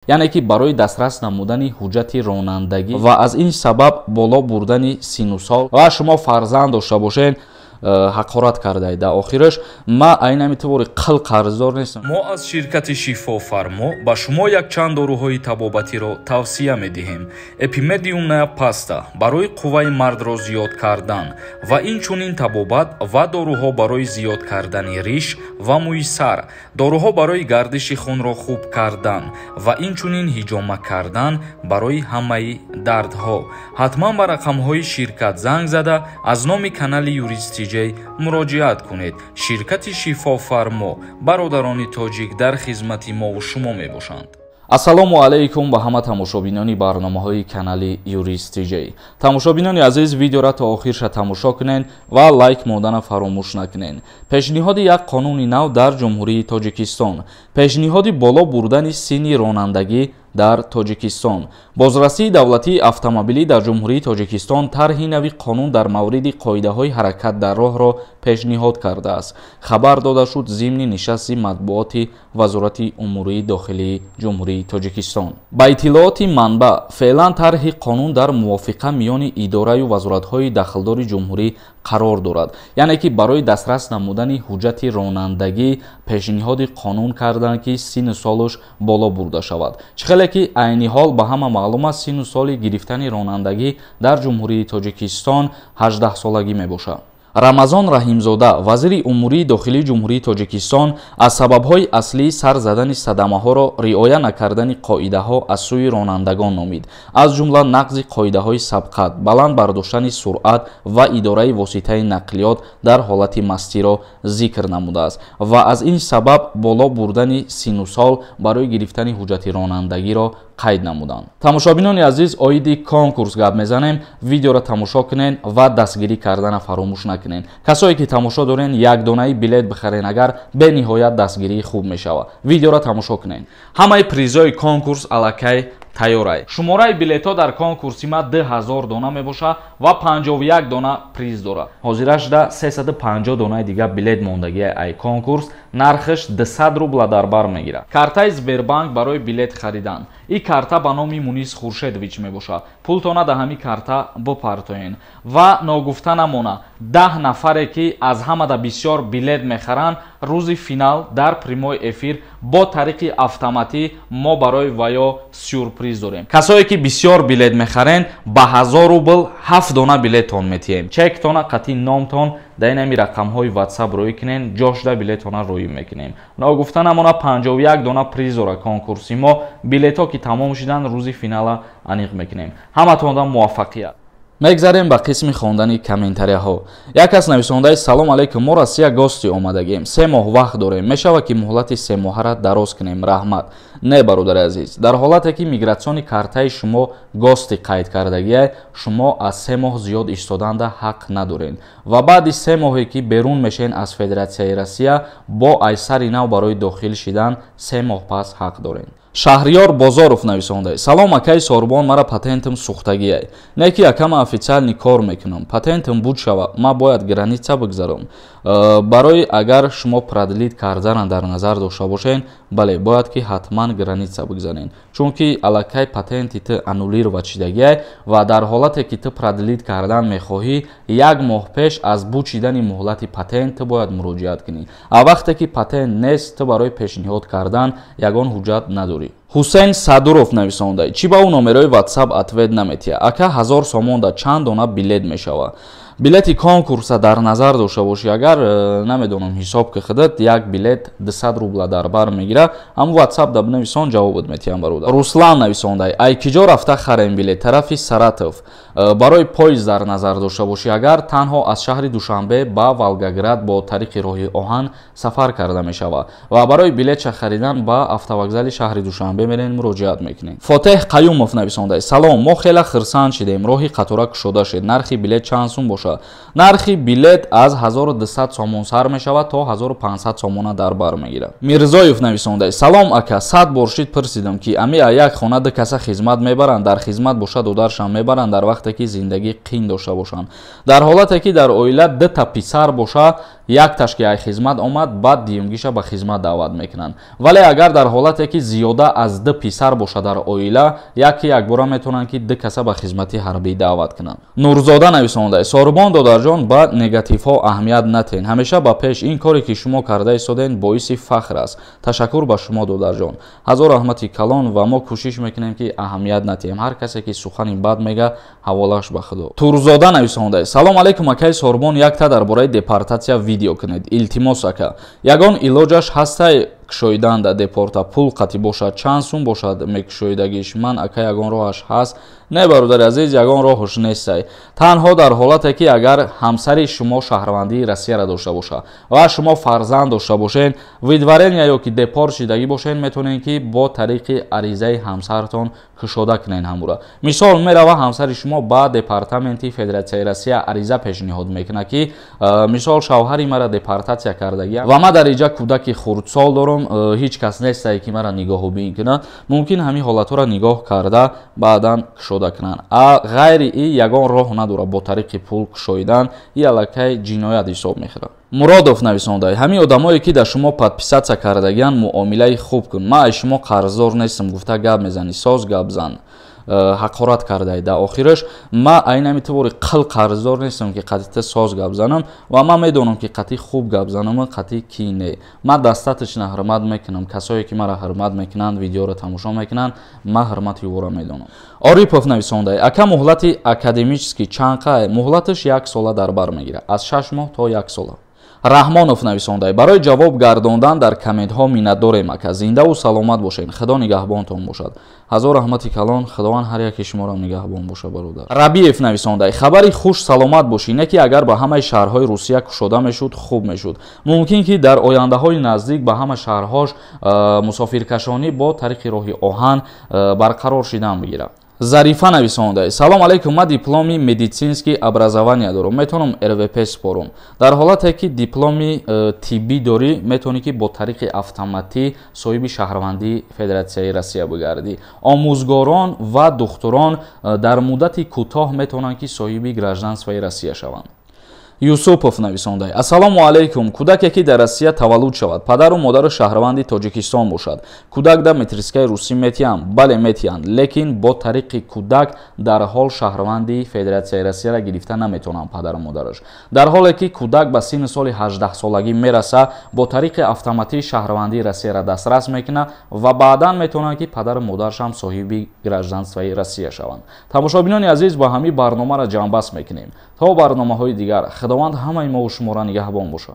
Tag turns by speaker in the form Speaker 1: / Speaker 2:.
Speaker 1: Яъне ки барои дастрас намудани ҳуҷҷати ронандагӣ ва аз ин сабаб боло бурдани сину сол ва шумо фарзанд дошта бошед, ҳақорат кардаед. Дар охираш ма айнами тувори қил қарздор нестам.
Speaker 2: Мо аз ширкати Шифофармо ба шумо якчанд доруҳои табобатиро тавсия медиҳем. Эпимедиумная паста барои қувваи мардро зиёд кардан ва инчунин табобат ва доруҳо барои зиёд кардани риш ва мӯи сар, доруҳо барои гардиши хунро хуб кардан ва инчунин ҳиҷома кардан барои ҳамаи дардҳо. Ҳатман ба рақамҳои ширкат занг зада, аз номи канали Юрист ТЖ муроҷиат кунед. Ширкати Шифофармо, бародарони тоҷик дар хизмати мову шумо мебошанд.
Speaker 1: Ассалому алайкум ба ҳама тамошобинони барномаҳои канали Юрист ТЖ. Тамошобинони азиз, видеора то охирша тамошо кунед ва лайк мондана фаромӯш накунед. Пешниҳоди як қонуни нав дар Ҷумҳурии Тоҷикистон. Пешниҳоди боло бурдани синни ронандагӣ дар Тоҷикистон. Бозрасии давлатии автомобилӣ дар Ҷумҳурии Тоҷикистон тарҳи нави қонун дар мавриди қоидаҳои ҳаракат дар роҳро пешниҳод кардааст. Хабар дода шуд зимни нишасти матбуоти Вазорати умурии дохилии Ҷумҳурии Тоҷикистон. Ба иттилооти манбаъ, феълан тарҳи қонун дар мувофиқа миёни идораю вазоратҳои дахлдори ҷумҳурӣ қарор дорад. Яъне ки барои дастрас намудани ҳуҷҷати ронандагӣ пешниҳоди қонун карданд, ки синну солаш боло бурда шавад. Чӣ хеле ки айни ҳол ба ҳама маълум аст, синну соли гирифтани ронандагӣ дар Ҷумҳурии Тоҷикистон 18 солагӣ мебошад. Рамазон Раҳимзода, вазири умурии дохилии Ҷумҳурии Тоҷикистон, аз сабабҳои аслии сар задани садамаҳоро риоя накардани қоидаҳо аз сӯи ронандагон номид. Аз ҷумла нақзи қоидаҳои сабқат, баланд бардоштани суръат ва идораи воситаи нақлиёт дар ҳолати мастиро зикр намудааст ва аз ин сабаб боло бурдани сину сол барои гирифтани ҳуҷҷати ронандагиро қайд намуданд. Тамошобинони азиз, оиди конкурс гап мезанем. Видеоро тамошо кунед ва дастгирӣ кардана фаромӯш накунед. Касое ки тамошо дорен, як донаи билет бихарен, агар бениҳоят дастгирии хуб мешавад. Видеоро тамошо кунед. Ҳамаи призҳои конкурс аллакай тайёрай. Шумораи билетҳо дар конкурси ма 2000 дона мебошад ва 51 дона приз дорад. Ҳозирашда 350 донаи дигар билет мондагии ай конкурс, нархаш 200 рубла дар бар мегирад. Картаи Сбербанк барои билет харидан. Ин карта ба номи Мунис Хуршедович мебошад. Пултона да ҳамин карта бипартоен. Ва ногуфта намона, 10 нафаре ки аз ҳамада бисёр билет мехаранд, рӯзи финал дар прямой эфир бо тариқи автоматӣ мо барои ваё сюрприз дорем. Касое ки бисёр билет мехарен, ба 1000 рубл 7 дона билеттон метиҳем. Чектона қатъи номтон дар ин ҳами рақамҳои WhatsApp рӯй кунен, ҷошда билеттона рӯй мекунем. Ногуфта намона, 51 дона приз дора конкурси мо. Билетҳо ки тамом шидан, рӯзи финала аниқ мекунем. Ҳаматонда муваффақият. Мегзарем ба қисми хондани комментарияҳо. Як кас нависондаи: салом алейкум, мо Россия гости омадагием, 3 моҳ вақт дорем, мешавад ки муҳлати 3 моҳара дароз кунем? Раҳмат. Не, бародари азиз, дар ҳолате ки мигратсиони картаи шумо гости қайд кардагия, шумо аз 3 моҳ зиёд истоданда ҳақ надоред ва баъди 3 моҳе ки берун мешавед аз Федератсияи Россия, бо айсари нав барои дохил шидан 3 моҳ пас ҳақ доред. Шаҳриёр Бозоров нависонда: салом акаи Сорбон, мара патентам сӯхтагиай, не ки якама официални кор мекунам, патентам буд шава, ма бояд граница бигзарам. Барои агар шумо продлить кардана дар назар дошта бошед, бале, бояд ки ҳатман граница бигзарен, чунки аллакай патенти ту аннулировать шидагиай ва дар ҳолате ки ту продлить кардан мехоҳӣ, як моҳ пеш аз буд шидани муҳлати патент ту бояд муроҷиат кунӣ. А вақте ки патент нест, ту барои пешниҳод кардан ягон ҳуҷҷат надорӣ. Ҳусейн Садуров нависонда: чӣ ба ӯ номерои WhatsApp ответ наметиҳад? Ака, 1000 сомонда чанд дона билет мешавад? Билети конкурса дар назар дошта бошӣ, агар намедонам, ҳисоб ки худат, як билет 200 рубла дар бар мегирад. Ҳамун WhatsApp да бинависон, ҷавобат метиҳам, бародар. Руслан нависонда: ай киҷо рафта харем билет? Тарафи Саратов. Барои поезд дар назар дошта бошӣ, агар танҳо аз шаҳри Душанбе ба Волгоград бо тариқи роҳи оҳан сафар карда мешавад ва барои билетша харидан ба автовокзали шаҳри Душанбе мерен, муроҷиат мекунем. Фотеҳ Қаюмов нависонда: салом, мо хеле хирсанд шидем, роҳи қатора кушода шуд, нархи билет чанд сум бошад? Нархи билет аз 1200 сомон сар мешавад, то 1500 сомона дар бар мегирад. Мирзоев нависонда: салом ака, 100 бор шид пурсидам, ки ами як хона ду каса хизмат мебаранд, дар хизмат бошад, додаршам мебаранд, дар вақте ки зиндагӣ қин дошта бошанд. Дар ҳолате ки дар оила дута писар боша, Якташ ки ай хизмат омад, баъд дуюмгиша ба хизмат даъват мекунанд. Вале агар дар ҳолате ки зиёда аз 2 писар бошад дар оила, яке якбора метавонанд ки 2 каса ба хизмати ҳарбӣ даъват кунанд. Нурзода нависонда: Сорбон додарҷон, ба негативҳо аҳамият натен, ҳамеша ба пеш. Ин коре ки шумо карда истоден боиси фахр аст. Ташаккур ба шумо додарҷон, ҳазор раҳмати калон. Ва мо кӯшиш мекунем ки аҳамият натиҳем. Ҳар касе ки сухани бад мега, ҳаволааш ба Худо. Турзода нависонда: Салом алейкум акай Сорбон, якта дар бораи депортатсия видео кунед, илтимос ака. Ягон илоҷаш ҳастай кушоиданда депорта? Пул қатӣ бошад, чанд сум бошад мекушоидагиш? Ман ака ягон роҳаш ҳаст? Не, бародари азиз, ягон роҳаш нестай. Танҳо дар ҳолате ки агар ҳамсари шумо шаҳрвандии Россияро дошта бошад ва шумо фарзанд дошта бошед, выдворения ё ки депорт шидагӣ бошед, метавонед ки бо тариқи аризаи ҳамсаратон кушода кунед ҳамура. Мисол, мерава ҳамсари шумо ба департаменти Федератсияи Россия ариза пешниҳод мекунад ки мисол шавҳари мара депортатсия кардагия ва ман дар инҷа кӯдаки хурдсол дорам, ҳеҷ кас нестае ки мара нигоҳубин кунад. Мумкин ҳамин ҳолатҳоро нигоҳ карда баъдан кушода кунанд. А ғайри ин ягон роҳ надорад бо тариқи пул кушоидан, и аллакай ҷиноят ҳисоб мехӯрад. Муродов нависонда: ҳамин одамое ки дар шумо подписатсия кардагиянд, муомилаи хуб кун. Ман аз шумо қарздор нестам, гуфта гап мезанӣ, соз гап зан. Ҳақорат кардай дар охираш. Ман айнами тувори қил қарздор нестам ки қатъи соз гап занам ва ман медонам ки қатъи хуб гап занам, қатъи ки не. Ман достаточно ҳурмат мекунам касое ки маро ҳурмат мекунанд, видеоро тамошо мекунанд, ман ҳурмати ӯро медонам. Орипов нависонда: ака, муҳлати академический чанд қай? Муҳлаташ 1 сола дар бар мегирад, аз 6 моҳ то 1 сола. Раҳмонов нависонда: барои ҷавоб гардондан дар комментҳо миннатдорем ака, зиндаву саломат бошед, Худо нигаҳбонтон бошад. Ҳазор раҳмати калон, Худованд ҳар яке шуморо нигаҳбон бошад, бародар. Рабиев нависонда: хабари хуш, саломат бошӣ. Не ки агар ба ҳамаи шаҳрҳои Русия кушода мешуд, хуб мешуд. Мумкин ки дар ояндаҳои наздик ба ҳама шаҳрҳош мусофиркашонӣ бо тариқи роҳи оҳан барқарор шидан бигирад. Зарифа нависонда: салом алейкум, ман дипломи медицинский образования дорам, метавонам РВП спорам? Дар ҳолате ки дипломи тиббӣ дорӣ, метавонӣ ки бо тариқи автоматӣ соҳиби шаҳрвандии Федератсияи Россия бигардӣ. Омӯзгорон ва духтурон дар муддати кӯтоҳ метавонанд ки соҳиби гражданствои Россия шаванд. Юсупов нависонда: ассалому алайкум, кӯдаке ки дар Россия таваллуд шавад, падару модару шаҳрванди Тоҷикистон бошад, кӯдак дар метрискаи русӣ метиҳанд? Бале, метиҳанд, лекин бо тариқи кӯдак дар ҳол шаҳрванди Федератсияи Россияро гирифта наметавонанд падару модараш. Дар ҳоле ки кӯдак ба синни соли 18-солагӣ мераса, бо тариқи автоматӣ шаҳрвандии Россияро дастрас мекунад ва баъдан метавонанд ки падару модарашам соҳиби гражданствои Россия шаванд. Тамошобинони азиз, ба ҳамин барномаро ҷамъбаст мекунем. То барномаҳои дигар, Худованд ҳамаи мо шуморо нигаҳбон бошад.